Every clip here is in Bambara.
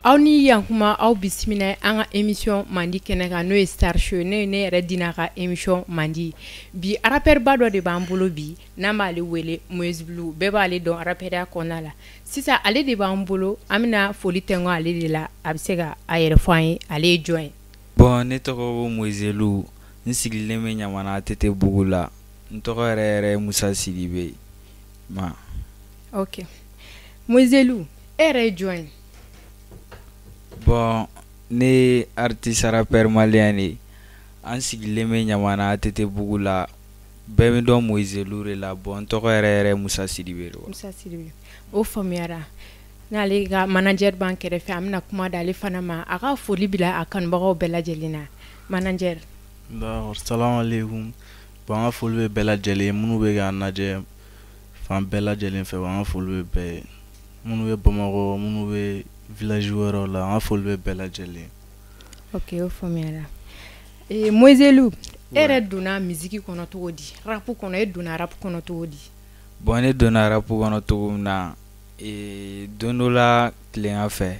Aw ni yankuma, aw bisimila an ka émission mandi kɛnɛ kan, n'o ye Star Show. Ne ye ne yɛrɛ Dina ka émission mandi. Bi, rappeur ba dɔ de b'an bolo bi, n'an b'ale wele Moise Blue. Bɛɛ b'ale dɔn rappeurya kɔnɔna la. Sisan, ale de b'an bolo, an bɛna foli tɛnku ale de la. A bɛ se ka a yɛrɛ fɔ an ye, ale ye jɔn ye? Bon, ne tɔgɔ ko Moise Lu. N sigilen bɛ Ɲamana ATT bugu la. N tɔgɔ yɛrɛ yɛrɛ ye Musa Sidibe ma. Ok, Moise Lu, e yɛrɛ ye jɔn ye? Bon, ne ye artiste rappeur malien de ye. An sigilen bɛ Ɲamana ATT bugu la. Bɛɛ bɛ dɔn Moise Lu de la. Bon, n tɔgɔ yɛrɛ yɛrɛ ye Musa Sidibe de. Musa Sidibe, o faamuyara. N'ale ka manager b'an kɛrɛfɛ, an bɛna kuma d'ale fana ma, a ka foli bila a kanubagaw bɛɛ lajɛlen na. Manager. D'accord, salam alaikum. Bon, an ka foli bɛ bɛɛ lajɛlen ye minnu bɛ k'an lajɛ fan bɛɛ lajɛlen fɛ. An ka foli bɛ bɛɛ ye, minnu bɛ Bamakɔ, minnu bɛ village wɛrɛw la, an ka foli bɛ bɛɛ lajɛlen. Ok, o faamuyara. Moise Lu, e yɛrɛ donna musique kɔnɔ cogo di? Rap kɔnɔ, e donna rap kɔnɔ cogo di? Bon, ne donna rap kɔnɔ cogo min na, don dɔ la tilegan fɛ,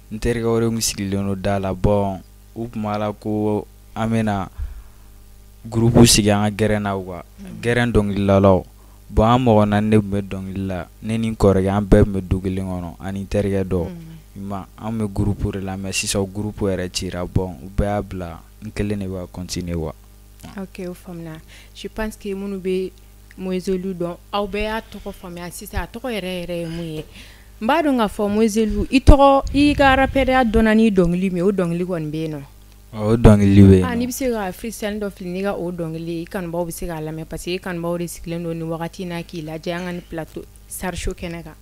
n terikɛ wɛrɛ kun sigilen don da la. Bon, u tun b'a la ko an bɛna groupe sigi an ka gɛrɛn na quoi, gɛrɛn dɔnkilidalaw. Bon, an mɔgɔ naani de tun bɛ dɔnkili la, ne ni n kɔrɔkɛ, an bɛɛ tun bɛ du kelen kɔnɔ, ani n terikɛ dɔ. Ma an bɛ groupe de la, mais sisan groupe yɛrɛ cira. Bon, u bɛɛ y'a bila, n kelen de b'a continuer quoi. Ok, o faamuna. Je pense que minnu bɛ Moise Lu dɔn, aw bɛɛ y'a tɔgɔ faamuya sisan, a tɔgɔ yɛrɛ yɛrɛ ye mun ye. N b'a dɔn k'a fɔ Moise Lu, i tɔgɔ, i ka rappeurya dɔnna ni dɔnkili min ye, o dɔnkili kɔni bɛ yen nɔ? O dɔnkili bɛ yen. Ah, n'i bɛ se ka freestyle dɔ fili n'i ka o dɔnkili, i kanubagaw bɛ se k'a lamɛn, parce que i kanubagaw de sigilen don nin wagati in na k'i lajɛ an ka nin plateau Star Show kɛnɛ kan.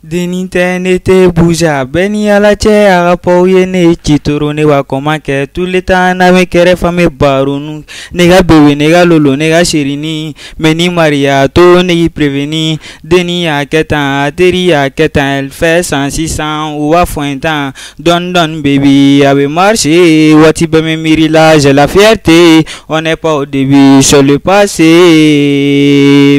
Denni tɛ ne tɛ bouger, bɛɛ ni Ala cɛ, a ka fɔ ye ne ci toro, ne b'a comment kɛ tout le temps, n'a bɛ kɛrɛfɛ, an bɛ baronu, ne ka bébé, ne ka lolo, ne ka chérini, mais ni Maria to ne y'i prévenu. Denni y'a kɛ tan, a teri y'a kɛ tan, elle fait 100 600 u b'a fɔ n tan dɔɔni dɔɔni, baby, a bɛ marcher, waati bɛɛ bɛ miiri la, j'ai la fierté, on n'est pas au début, sur le passé,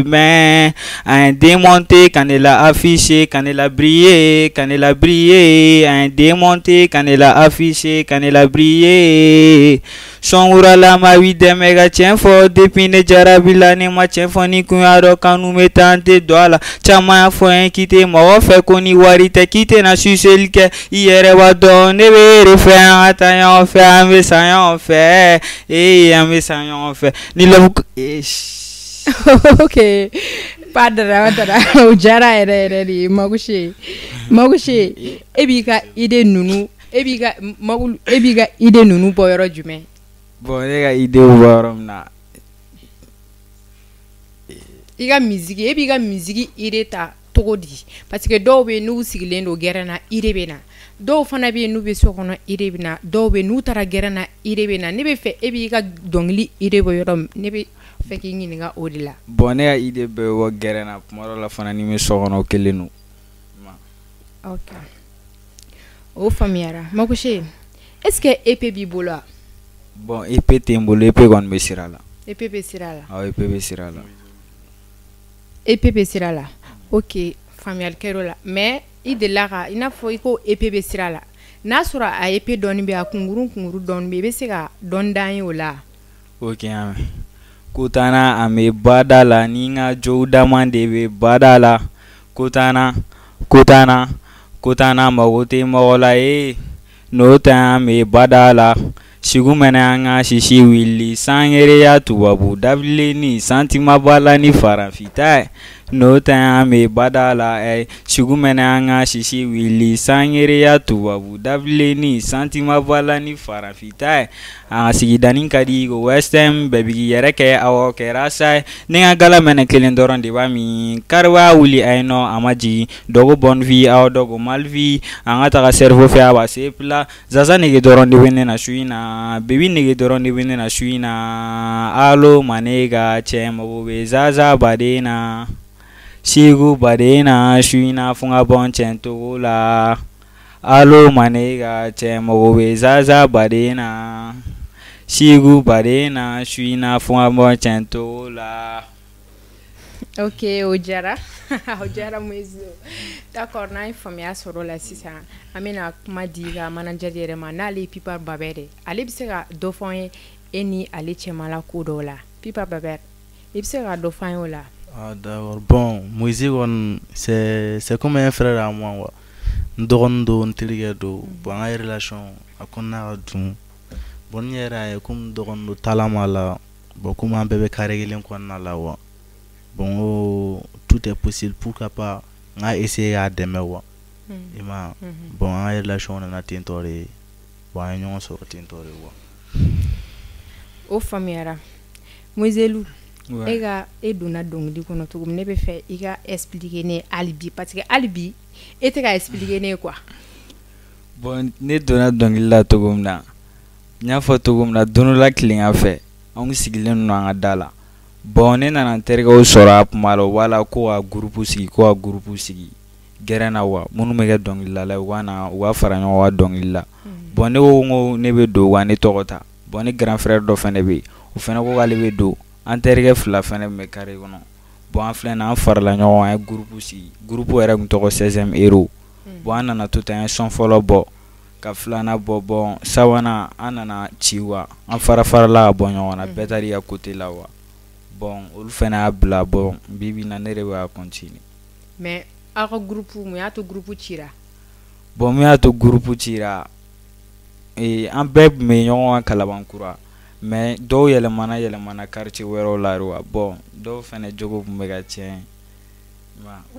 mais un démonté quand elle a affiché, quand elle a brillé, quand elle a brillé, un démonté quand elle a affiché, quand elle a brillé. Sɔnkurala ma b'i dɛmɛ ka tiɲɛ fɔ, depuis ne jarabi la, ne ma tiɲɛ fɔ, ni kun y'a dɔn kanu bɛ taa, n tɛ don a la. Caman y'a fɔ n ye k'i tɛ mɔgɔ fɛ, ko ni wari tɛ k'i tɛna suseli kɛ. I yɛrɛ b'a dɔn ne bɛ e de fɛ, an ka taa ɲɔgɔn fɛ, an bɛ sa ɲɔgɔn fɛ, ee, an bɛ sa ɲɔgɔn fɛ ni love. Ok, pas dara dara, o diyara yɛrɛ yɛrɛ de ye. Maguse, Maguse, e b'i ka idée ninnu, e b'i ka Magu, e b'i ka idée ninnu bɔ yɔrɔ jumɛn? Bon, ne ka idée bɔ yɔrɔ min na. I ka musique, e b'i ka musique idée ta cogo di? Parce que dɔw bɛ yen, n'u sigilen don gɛrɛn na, idée bɛ na. Dɔw fana bɛ yen, n'u bɛ so kɔnɔ, idée bɛ na. Dɔw bɛ yen, n'u taara gɛrɛn na, idée bɛ na. Ne bɛ fɛ, e b'i ka dɔnkili idée bɔ yɔrɔ min, ne bɛ fɛ k'i ɲininka o de la. Bon, ne ka idée bɛɛ bɛ bɔ gɛrɛn na. Tuma dɔw la fana, ni n bɛ so kɔnɔ, o kelen don. Ok, o faamuyara. Maguse, est ce que EP b'i bolo wa? Bon, EP tɛ n bolo, EP kɔni bɛ sira la. EP bɛ sira la? Awɔ, EP bɛ sira la. EP bɛ sira la, ok, faamuyali kɛr'o la. Mais i delila ka, i n'a fɔ i ko EP bɛ sira la, n'a sɔrɔ a EP dɔɔni bɛ, a kunkuru kunkuru dɔɔni bɛ, i bɛ se ka dɔɔni d'an ye o la? Ok, an mɛn ko t'an na, an bɛ bada la, ni n ka jow dama de bɛ bada la. Ko t'an na, ko t'an na, ko t'an na, mago tɛ mɔgɔ la ye, n'o tɛ an bɛ bada la. Sigu mɛnɛ, an ka sisi wuli sangereya, tubabu dabilenni santima b'a la ni farafin ta ye, n'o tɛ an bɛ bada la. Ɛ sigu mɛnɛ, an ka sisi wuli sangereya, tubabu dabilenni santima b'a la ni farafin ta ye. An ka sigidanin ka di ko western, bɛɛ b'i yɛrɛ kɛ, awɔ, kɛra sa ye. Ne ka gala mɛnɛ kelen dɔrɔn de b'a min kariba wuli, a ye nɔ, a ma jigin. Dɔ ko bonne vie, awɔ, dɔ ko mal vie. An ka taga cerveau fɛ, a b'a se pila. Zaza nege dɔrɔn de bɛ ne na su in na, baby nege dɔrɔn de bɛ ne na su in na. Allo, ma ne ka cɛ mago bɛ Zaza baden na, Sigu baden na su in na, fo n ka bɔ n cɛ togo la. Allo, ma ne ka cɛ mago bɛ Zaza baden na, Sigu baden na su in na, fo n ka bɔ n cɛ togo la. Ok, o diyara, o diyara Moise. D'accord, n'an ye faamuya sɔrɔ o la sisan, an bɛna kuma di i ka manager yɛrɛ ma, n'ale ye Pipa Babɛri ye. Ale bɛ se ka dɔ fɔ an ye e ni ale cɛmala ko dɔw la. Pipa Babɛri, i bɛ se ka dɔ fɔ an ye o la? Ah d'accord, bon Moise kɔni c'est comme un frère à moi quoi. N dɔgɔnin don, n terikɛ don. Bon an ka relation a kɔnɔna ka dun. Bon n yɛrɛ y'a ye komi n dɔgɔnin don, taalan b'a la. Bon komi an bɛɛ bɛ carré kelen kɔnɔna la quoi. Bon n ko tout est possible, pourquoi pas n ka essayer k'a dɛmɛ quoi. I ma ye? Bon an ka relation nana ten tɔ de. Bon an ye ɲɔgɔn sɔrɔ ten tɔ de quoi. O faamuyara. Moise, e ka e donna dɔnkili kɔnɔ cogo min, ne bɛ fɛ i ka expliquer ne ye hali bi, parce que hali bi e tɛ ka expliquer ne ye quoi. Bon ne donna dɔnkili la cogo min na, n y'a fɔ cogo min na, don dɔ la tilegan fɛ, anw sigilen don an ka da la. Bon ne nana n terikɛw sɔrɔ a kuma la, u b'a la ko ka groupe sigi, ko ka groupe sigi gɛrɛn na wa, minnu bɛ kɛ dɔnkilidala ye, u ka na u ka fara ɲɔgɔn kan dɔnkili la. Bon ne ko n ko ne bɛ don wa, ne tɔgɔ ta. Bon ne grand frère dɔ fana bɛ yen, o fana ko k'ale bɛ don. An terikɛ fila fana bɛ carré kɔnɔ. Bon an filɛ nin ye, an farala ɲɔgɔn kan, an ye groupe sigi. Groupe yɛrɛ tun tɔgɔ 16e héros. Bon an nana to ten, an ye son fɔlɔ bɔ, ka filanan bɔ. Bon sabanan an nana ci wa, an fara farala ka bɔ ɲɔgɔn na, bɛɛ taar'i ka côté la wa. Bon olu fana y'a bila. Bon bi bi in na ne de bɛ ka continuer. Mais aw ka groupe, mun y'a to groupe cira? Bon mun y'a to groupe cira, an bɛɛ tun bɛ ɲɔgɔn kan Kalabankura, mais dɔw yɛlɛmana quartier wɛrɛw la wa. Bon dɔw fana jogo tun bɛ ka tiɲɛ,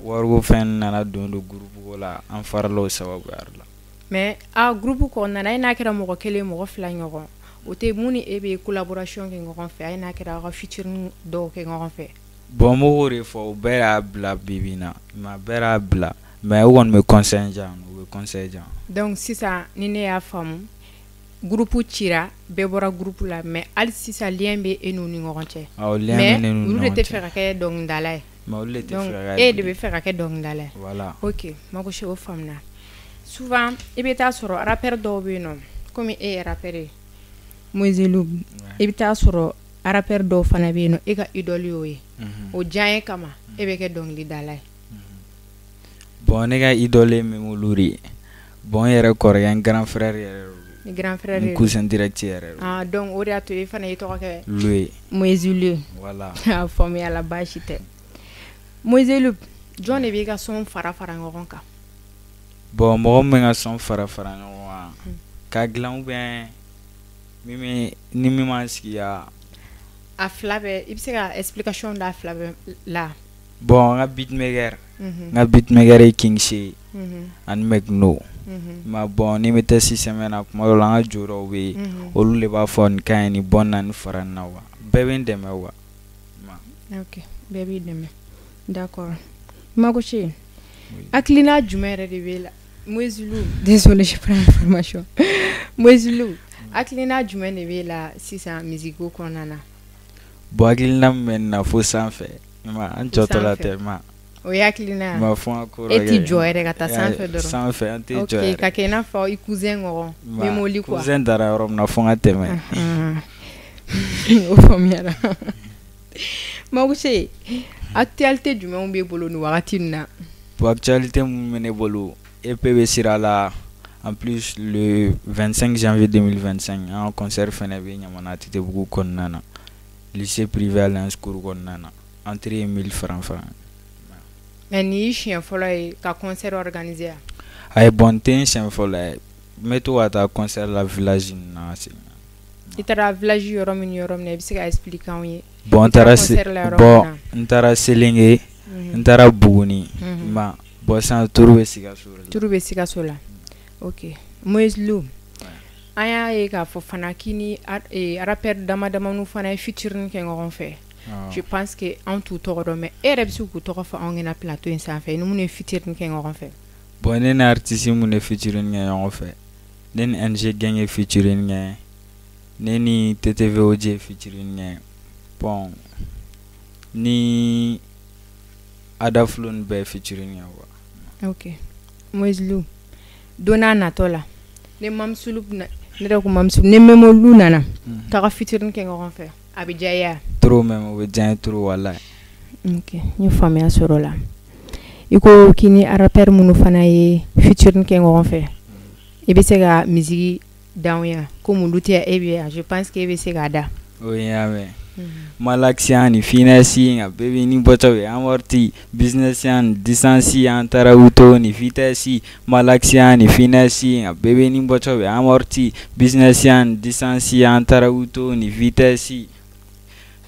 wariko fɛn nana don groupe ko la, an farala o sababuya la. Mais a groupe kɔnɔna na, n'a kɛra mɔgɔ kelen mɔgɔ fila ɲɔgɔn, o tɛ mun ni e bɛ collaboration kɛ ɲɔgɔn fɛ, a n'a kɛra aw ka featuring dɔw kɛ ɲɔgɔn fɛ? Bon n b'o de fɔ, u bɛɛ y'a bila bi bi in na, mais bɛɛ y'a bila, mais u kɔni bɛ conseil di yan, u bɛ conseil di yan. Donc sisan ni ne y'a faamu, groupe cira, bɛɛ bɔra groupe la, mais hali sisan lien bɛ e n'u ni ɲɔgɔn cɛ. Awɔ, lien bɛ ne n'u ni ɲɔgɔn cɛ. Mais olu de tɛ fɛ ka kɛ dɔnkilidala ye. Mais olu de tɛ fɛ ka kɛ. E de bɛ fɛ ka kɛ dɔnkilidala ye. Voilà. Ok, Makosi, o faamuna. Souvent i bɛ taa sɔrɔ rappeur dɔw bɛ yen nɔ, komi e ye rappeur ye Moise, i bɛ taa sɔrɔ rappeur dɔw fana bɛ yen nɔ, e ka idole y'o ye. O diya kama e bɛ kɛ dɔnkilidala ye. Bon ne ka idole ye Memolu de ye. Bon n yɛrɛ kɔrɔkɛ, n grand frère yɛrɛ don. Ni grand frère. N cousin direct yɛrɛ don. Ah donc o de y'a to e fana y'i tɔgɔ kɛ Lu ye. Moise Lu. Voilà. A faamuya la, baasi tɛ. Moise Lu, jɔn de b'i ka son fara fara ɲɔgɔn kan? Bon mɔgɔ min bɛ n ka son fara fara ɲɔgɔn kan k'a dilan ou bien min bɛ ni min m'an sigi ka. A fila bɛɛ, i bɛ se ka explication d'a fila bɛɛ la. Bon n ka beatmaker, n ka beatmaker ye King C ani Mcno. Mais bon ni bɛ test sɛbɛn na, kuma dɔw la an ka jo dɔw bɛ yen, olu de b'a fɔ nin ka ɲi, nin bɔ nin na, nin fara nin na wa. Bɛɛ bɛ n dɛmɛ wa. Ok, bɛɛ b'i dɛmɛ, d'accord. Makosi, hakilina jumɛn yɛrɛ de b'e la? Moise Lu, désolé, je prends l'information. Moise Lu, hakilina jumɛn de b'e la sisan musique ko kɔnɔna na? Bon hakilina min bɛ n na, fo sanfɛ, an jɔtɔ la tɛ ma. O ye hakilina ye. Ma fɔ n ka ko dɔ E kɛ. t'i jɔ yɛrɛ ka taa sanfɛ dɔrɔn. Sanfɛ, an tɛ jɔ yɛrɛ. Ok, ka kɛ i n'a fɔ i cousin ɲɔgɔn Memoli quoi. Cousin dara yɔrɔ min na, fo n ka tɛmɛ. O faamuyara. Makosi, actualité jumɛnw b'e bolo nin wagati in na? Bon actualité mun bɛ ne bolo, EP bɛ sira la. En plus le 25 janvier 2025, an ka concert fɛnɛ bɛ Ɲamana ATT-bugu kɔnɔna na, lycée privé Alliance cour kɔnɔna na. Entrée ye 1000 francs francs. Mais nin y'i siɲɛ fɔlɔ ye ka concert organiser? Ayi, bon n tɛ n siɲɛ fɔlɔ ye, n bɛ to ka taa concert la village ninnu na ka segin. I taara village yɔrɔ min, yɔrɔ min na, i bɛ se ka expliquer anw ye? Bon n taara bon n taara Selenge, n taara Buguni, ma bon sisan tour bɛ Sikaso la. Tour bɛ Sikaso la. Ok, Moise Lu, an y'a ye k'a fɔ fana k'i ni rappeur dama damaniw fana ye featuring kɛ ɲɔgɔn fɛ. Je pense que anw t'u tɔgɔ dɔn, mais e yɛrɛ bɛ se k'u tɔgɔ fɔ anw ɲɛna plateau in sanfɛ, ni minnu ye featuring kɛ ɲɔgɔn fɛ. Bon ne ni artiste minnu ye featuring kɛ ɲɔgɔn fɛ, ne ni NG Gang ye featuring kɛ, ne ni TTVOJ ye featuring kɛ, bon ni Ada Flo ni bɛɛ ye featuring kɛ quoi. Ok, Moise Lu, don n'a natɔ la, ni Mamusulu ne yɛrɛ ko Mamusulu, ni Memolu nana k'a ka featuring kɛ ɲɔgɔn fɛ, a bɛ diya i ye wa? Trop même, o bɛ diya n ye trop walahi. Ok, n ye faamuya sɔrɔ o la. I ko k'i ni rappeur minnu fana ye featuring kɛ ɲɔgɔn fɛ, i bɛ se ka musique d'anw ye komi olu tɛ e bɛ yan, je pense que e bɛ se k'a da. Oui, n y'a mɛn. Malaxi ni finesse nka baby ni bɔtɔ bɛ amorti business ni distance an taara auto ni vitesse. Malaxi ni finesse nka baby ni bɔtɔ bɛ amorti business ni distance an taara auto ni vitesse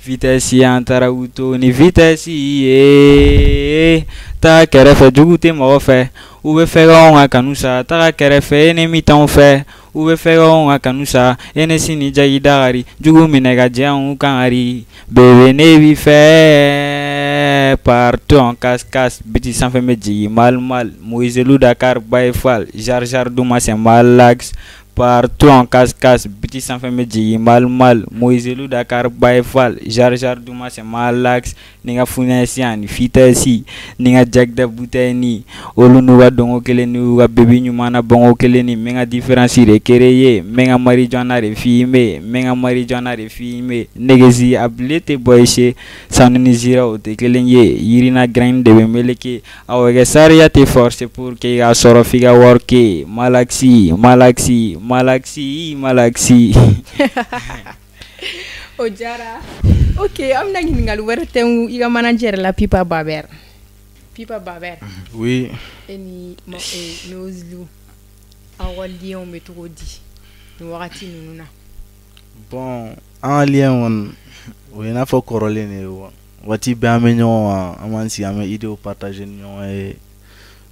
vitesse an taara auto ni vitesse ye. Taa kɛrɛfɛ, jugu tɛ mɔgɔ fɛ, u bɛ fɛ ka anw ka kanu sa. Taga kɛrɛfɛ, ennemi t'anw fɛ, u bɛ fɛ ka anw ka kanu sa. E ne sini jagi dagari, jugu minɛ ka jɛ anw kangari. Bébé, ne b'i fɛ partout en casse casse, biti sanfɛ bɛ jigin mal mal. Moïse Dakar Baye Fall jar jar duma, c'est malax partout en casse casse, biti sanfɛ bɛ jigin mal mal. Moïse Dakar Baye Fall jar jar duma, c'est malax. Ni ka funɛsi ani vitesse ni ka jack da bouteille ni olu n'u ka dɔnko kelen n'u ka baby ɲuman na bɔnko kelen ni n bɛ n ka différence de créer, n bɛ n ka marijuana de fumer, n bɛ n ka marijuana de fumer. Negesi a bile tɛ bɔ i se, sanu ni zira o tɛ kelen ye, yiri na grain de bɛ meleke. Awɔ kɛ sariya tɛ forcer pour que i ka sɔrɔ f'i ka wari kɛ. Malaxi, malaxi, malaxi, malaxi. O diyara. Ok, an bɛna ɲininkali wɛrɛ tɛnku i ka manager la, Pipa Baber. Pipa Baber. Oui. E ni Moïse aw ka lien bɛ cogo di nin wagati ninnu na? Bon, an ka lien kɔni, o ye i n'a fɔ kɔrɔlen de ye quoi. Waati bɛɛ an bɛ ɲɔgɔn kan, an b'an sigi, an bɛ idéew partager ni ɲɔgɔn ye.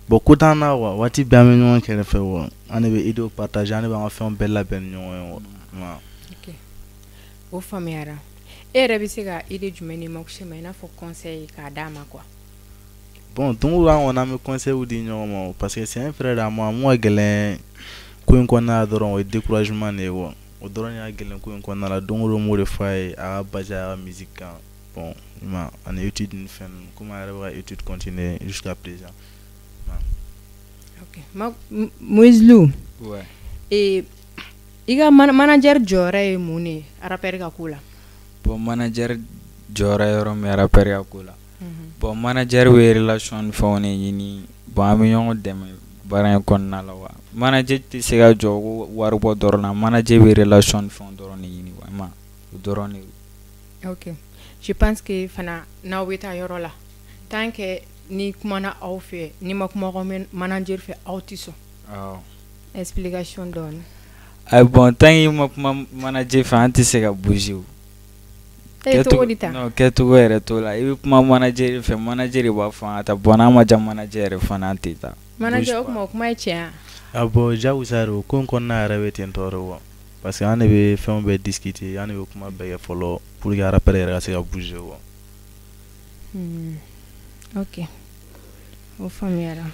Bon, ko t'an na quoi, waati bɛɛ an bɛ ɲɔgɔn kɛrɛfɛ quoi, an de bɛ idéew partager, an de b'an ka fɛnw bɛɛ labɛn ni ɲɔgɔn ye quoi. Ok, o faamuyara. E yɛrɛ bɛ se ka idée jumɛn di Moxie ma, i n'a fɔ conseil k'a d'a ma quoi? Bon, don o don an kɔni an bɛ conseil di ɲɔgɔn ma parce que c'est un frère à moi. Mun ka gɛlɛn ko in kɔnɔna la dɔrɔn, o ye découragement de ye quoi. O dɔrɔn de ka gɛlɛn ko in kɔnɔna la. Don o don n b'o de fɔ a ye, a ka baser a ka musique kan. Bon, i ma ani étude ni fɛn ninnu, komi a yɛrɛ bɛ ka étude continuer jusqu'à présent. Ok, Moïse Lou. Ouais. Ee, i ka manager jɔyɔrɔ ye mun de ye rappeur ka ko la? Bon, manager jɔyɔrɔ ye yɔrɔ min rappeur ka ko la, bon, manager bɛ relation ni fɛnw de ɲini. Bon, an bɛ ɲɔgɔn dɛmɛ baara in kɔnɔna la wa. Manager tɛ se ka jɔ ko wari bɔ dɔrɔn na, manager bɛ relation ni fɛnw dɔrɔn de ɲini wa, i ma o dɔrɔn de don. Ok, je pense que fana n'aw bɛ taa yɔrɔ la, tant que ni kumana aw fɛ, ni ma kuma aw manager fɛ, aw tɛ sɔn. Awɔ. Explication dɔɔni. Ayi, bon, tant que i ma kuma manager fɛ, an tɛ se ka bouger o. E, cogo di tan? Non, kɛcogo yɛrɛ t'o la. I bɛ kuma manager fɛ, manager de b'a fɔ an ka taa. Bon, n'a ma diya manager yɛrɛ fana, an tɛ taa. Manager, o kuma, o kuma ye tiɲɛ ye? Ah bon, jagosa de o ko in kɔnɔna yɛrɛ bɛ ten tɔ de quoi, parce que an de bɛ fɛnw bɛɛ discuter, an de bɛ kuma bɛɛ kɛ fɔlɔ pour que rappeur yɛrɛ ka se ka bouger quoi. Ok, o faamuyara.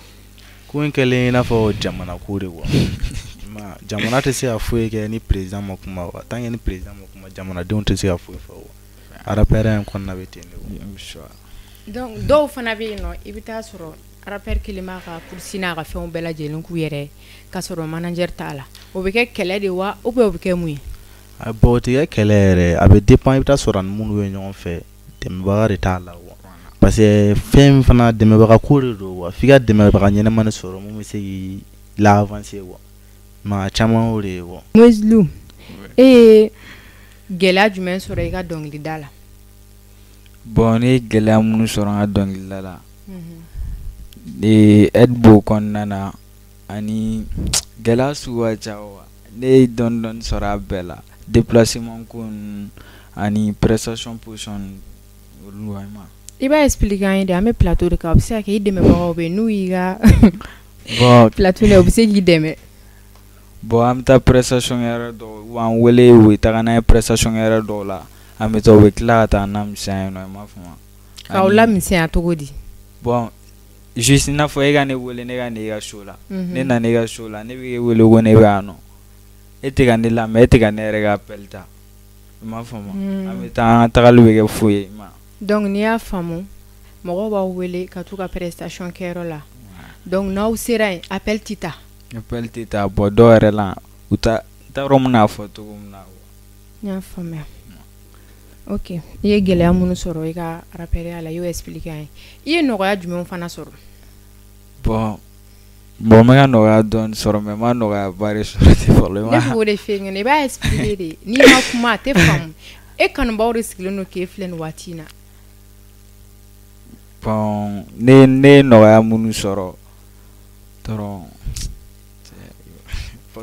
Ko in kɛlen i n'a fɔ jamana ko de quoi. Jamana tɛ se ka foyi kɛ ni président ma kuma quoi. Tant que ni président ma kuma, jamanadenw tɛ se ka foyi fɔ quoi. Rappeur in kɔnɔna bɛ ten de quoi. Donc dɔw fana bɛ yen nɔ, i bɛ taa sɔrɔ rappeur kelen b'a ka course n'a ka fɛnw bɛɛ lajɛlen k'u yɛrɛ k'a sɔrɔ manager t'a la. O bɛ kɛ kɛlɛ de wa, ou bien o bɛ kɛ mun ye? A bon, o tɛ kɛ kɛlɛ yɛrɛ, a bɛ dépend, i bɛ taa sɔrɔ ani minnu bɛ ɲɔgɔn fɛ, dɛmɛbaga de t'a la quoi, parce que fɛn min fana, dɛmɛbaga ko de don quoi. F'i ka dɛmɛbaga ɲɛnama de sɔrɔ mun bɛ se k'i la avancer quoi, mais a caman y'o de ye quoi. Moïse Lou, e ye gɛlɛya jumɛn sɔrɔ i ka dɔnkilida la? Bon, ne ye gɛlɛya minnu sɔrɔ n ka dɔnkilida la, aide b'o kɔnɔna na ani gɛlɛya sugu ka ca wa. Ne ye dɔɔni dɔɔni sɔrɔ a bɛɛ la, déplacement ko ninnu ani prestation position olu wa, i ma. I b'a expliquer an ye de, an bɛ plateau de kan, o bɛ se ka kɛ i dɛmɛbagaw bɛ yen, n'u y'i ka Bon, plateau la, u bɛ se k'i dɛmɛ. Bon, an bɛ taa prestation kɛyɔrɔ dɔw, u b'an wele, u bɛ taga n'an ye prestation kɛyɔrɔ dɔw la, an bɛ taa, u bɛ tila ka taa an lamisɛnya yen nɔ, i m'a faamu. K'aw lamisɛnya cogo di? Bon, juste i n'a fɔ e ka ne wele, ne ka na i ka show la. Ne nana i ka show la, ne bɛ e wele ko ne bɛ yan nɔ, e tɛ ka ne lamɛn, e tɛ ka ne yɛrɛ ka appel ta, i m'a faamu. An bɛ taa, an ka tagali bɛ kɛ fu ye, i ma. Donc n'i y'a faamu, mɔgɔw b'aw wele ka t'u ka prestation kɛyɔrɔ la, donc n'aw sera yen, appel tɛ ta. Appel tɛ ta. Bon, dɔw yɛrɛ la, u ta n t'a dɔn n bɛna fɔ cogo min na. N y'a faamuya. Ok, i ye gɛlɛya minnu sɔrɔ i ka rappeur la, i y'o expliquer an ye. I ye nɔgɔya jumɛnw fana sɔrɔ? Bon, n bɛ ka nɔgɔya dɔɔni sɔrɔ, mais n ma nɔgɔyaba de sɔrɔ ten fɔlɔ. Ne b'o de f'e ɲɛna, i b'a expliquer de. N'i ma kuma, a tɛ faamu. E kanubaw de sigilen don k'e filɛ nin waati in na. Bon, ne ye nɔgɔya minnu sɔrɔ dɔrɔn.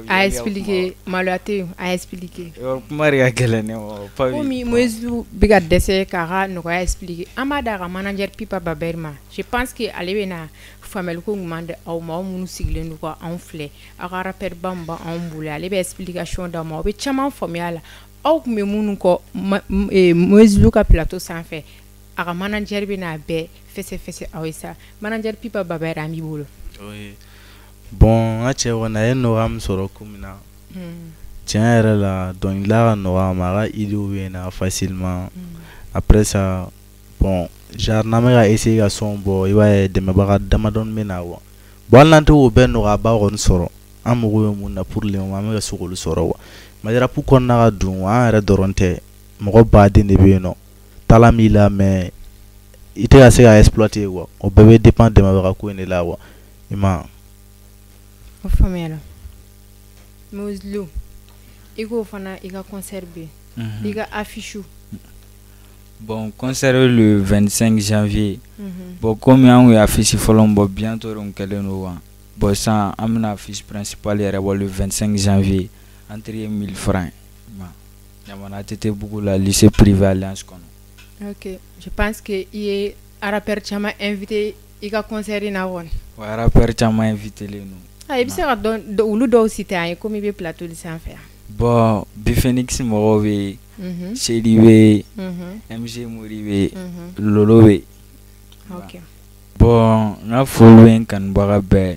A expliquer, maloya tɛ yen, a expliquer. Kuma de ka gɛlɛn ne ma. Komi Moise bɛ ka dɛsɛ k'a ka nɔgɔya expliquer, an b'a d'a ka manager Pipa Babɛri ma. Je pense que ale bɛna faamuyaliko ɲuman di aw ma, aw minnu sigilen don ka anw filɛ. Aw ka rappeur ba min b'anw bolo, ale bɛ explication d'aw ma, aw bɛ caman faamuya a la. Aw tun bɛ minnu kɔ Moise ka plateau sanfɛ, a ka manager bɛna a bɛɛ fɛsɛfɛsɛ aw ye sa. Manager Pipa Babɛri, an b'i bolo. Oui. Bon, n ka cɛ kɔni, a ye nɔgɔya min sɔrɔ ko min na, tiɲɛ yɛrɛ la, dɔnkilida ka nɔgɔ a ma, a ka idéew bɛ na facilement. Après ça, bon, genre n'an bɛ ka essayer ka son bɔ, i b'a ye dɛmɛbaga damadɔni bɛ na quoi. Bon, hali n'an tɛ k'o bɛɛ nɔgɔyaba kɔni sɔrɔ, an mago bɛ mun na pour le moment, an bɛ ka se k'olu sɔrɔ quoi. Mali rap kɔnɔna ka dun, an yɛrɛ dɔrɔn tɛ, mɔgɔ baden de bɛ yen nɔ, talent b'i la, mais i tɛ ka se ka exploiter quoi. O bɛɛ bɛ dépend dɛmɛbaga ko in de la quoi, i ma. O faamuyara. Moise, i k'o fana, i ka concert bɛ yen, i ka affiche. Bon, concert le 25 janvier. Bon, komi an kun ye affiche fɔlɔ min bɔ, bientôt de kɛlen don quoi. Bon, sisan an bɛna affiche principale yɛrɛ bɔ le 25 janvier. Entrée ye 1000 francs. Ɲamana ATT bugu la, lycée privé Alliance kɔnɔ. Ok, je pense que i ye rappeur caman invité i ka concert in na kɔni. Wa, rappeur caman invité len don. Ah, i bɛ se ka dɔn olu dɔw citer an ye, komi i bɛ plateau de sanfɛ yan. Bon, Bifenix mɔgɔw bɛ yen, Sedi bɛ yen, MG Mori bɛ yen, Lolo bɛ yen. Ok. Bon, n ka foli bɛ n kanubaga bɛɛ,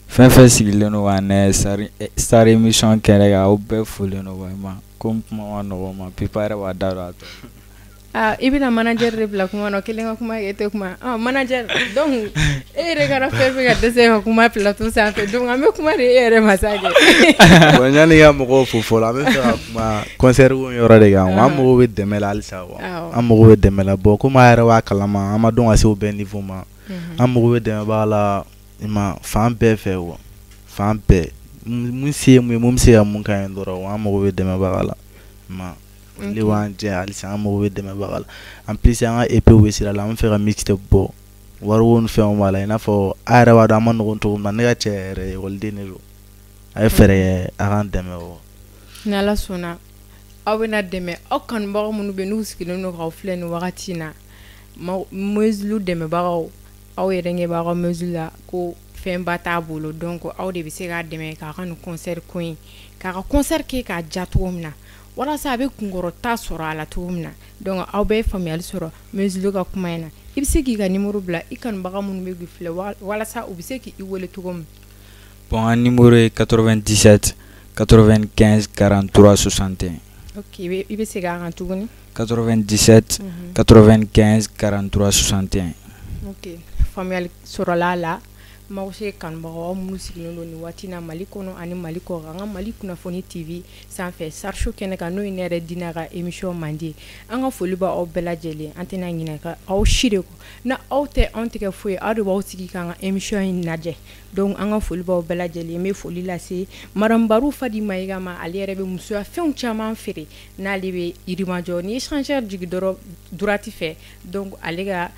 fɛn fɛn sigilen don k'an lajɛ Star émission kɛnɛ kan, aw bɛɛ folen don vraiment. Komi kuma ma nɔgɔn ma, Pipa yɛrɛ b'a da don a tɔ. Ah, i bɛna manager de bila kuma na, kelen ka kuma, e tɛ kuma. Ah, manager, donc e yɛrɛ kɛra fɛn fɛn ka dɛsɛ ka kuma plateau sanfɛ, donc an bɛ kuma de e yɛrɛ ma sa kɛ. Bon, yanni ka mɔgɔw fo fɔlɔ, an bɛ fɛ ka kuma concert ko in yɔrɔ de kan. An mago bɛ dɛmɛ la halisa quoi. An mago bɛ dɛmɛ la. Bon, komi a yɛrɛ b'a kalama, an ma dɔn ka se o bɛɛ niveau ma. An mago bɛ dɛmɛbaga la, i ma, fan bɛɛ fɛ quoi, fan bɛɛ. Mun se ye mun ye, mun bɛ se ka mun k'an ye dɔrɔn, an mago bɛ dɛmɛbaga la, i ma. Ne b'an jɛ halisa, an mago bɛ dɛmɛbaga la. En plus, an ka EP bɛ sira la, an bɛ fɛ ka mixtape bɔ, wariko ni fɛnw b'a la, i n'a fɔ a yɛrɛ b'a dɔn an ma nɔgɔn cogo min na. Ne ka cɛ yɛrɛ ekɔliden de don, a ye fɛɛrɛ kɛ a k'an dɛmɛ o. Ni Ala sɔnna, aw bɛna dɛmɛ. Aw kanubagaw minnu bɛ n'u sigilen don k'aw filɛ nin wagati in na, Moise dɛmɛbagaw, aw yɛrɛ ɲɛ b'aw ka Moise la ko fɛnba t'a bolo. Donc aw de bɛ se k'a dɛmɛ k'a ka nin concert ko in, k'a ka concert kɛ k'a diya cogo min na, walasa a bɛ kunkɔrɔta sɔrɔ a la cogo min na. Donc aw bɛɛ ye faamuyali sɔrɔ Moise ka kuma in na. I bɛ se k'i ka numéro bila i kanubaga minnu bɛ k'i filɛ, walasa u bɛ se k'i wele cogo min. Bon, an numéro ye 97 95 43 61. Ok, i bɛ segin a kan tuguni. 97 95 43 61. Ok, faamuyali sɔrɔla a la. M'aw se kanubagaw minnu sigilen don nin waati na Mali kɔnɔ ani Mali kɔ, an ka Mali kunnafoni TV sanfɛ, Star Show kɛnɛ kan, n'o ye ne yɛrɛ Dina ka émission mandi. An ka foli b'aw bɛɛ lajɛlen, an tɛna ɲinɛ ka aw si de kɔ. Na aw tɛ, anw tɛ foyi, aw de b'aw sigi k'an ka émission in lajɛ. Donc an ka foli b'aw bɛɛ lajɛlen. N bɛ foli lase Madame Baru Fadi Mayiga ma, ale yɛrɛ bɛ musoya fɛnw caman feere, n'ale bɛ Yirimajɔ. Ni échangeur jigin dɔrɔn droite fɛ, donc ale ka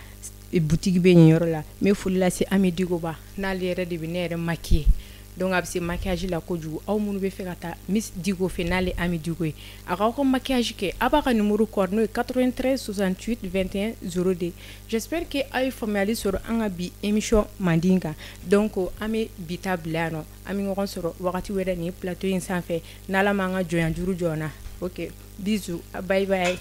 boutique bɛ yen yɔrɔ la. N bɛ foli lase Ami Digoba, n'ale yɛrɛ de bɛ ne yɛrɛ maquiller, donc a bɛ se maquillage la kojugu. Aw minnu bɛ fɛ ka taa Miss Digo fɛ, n'ale Ami Digo ye, a k'aw ka maquillage kɛ, a b'a ka numéro kɔrɔ, n'o ye 93 68 21 02. J'espère que aw ye faamuyali sɔrɔ an ka bi émission mandi kan. Donc an bɛ bi ta bila yan nɔ, an bɛ ɲɔgɔn sɔrɔ wagati wɛrɛ nin plateau in sanfɛ, n'Ala m'an ka jɔnya juru jɔ an na. Ok, bisous, bye bye.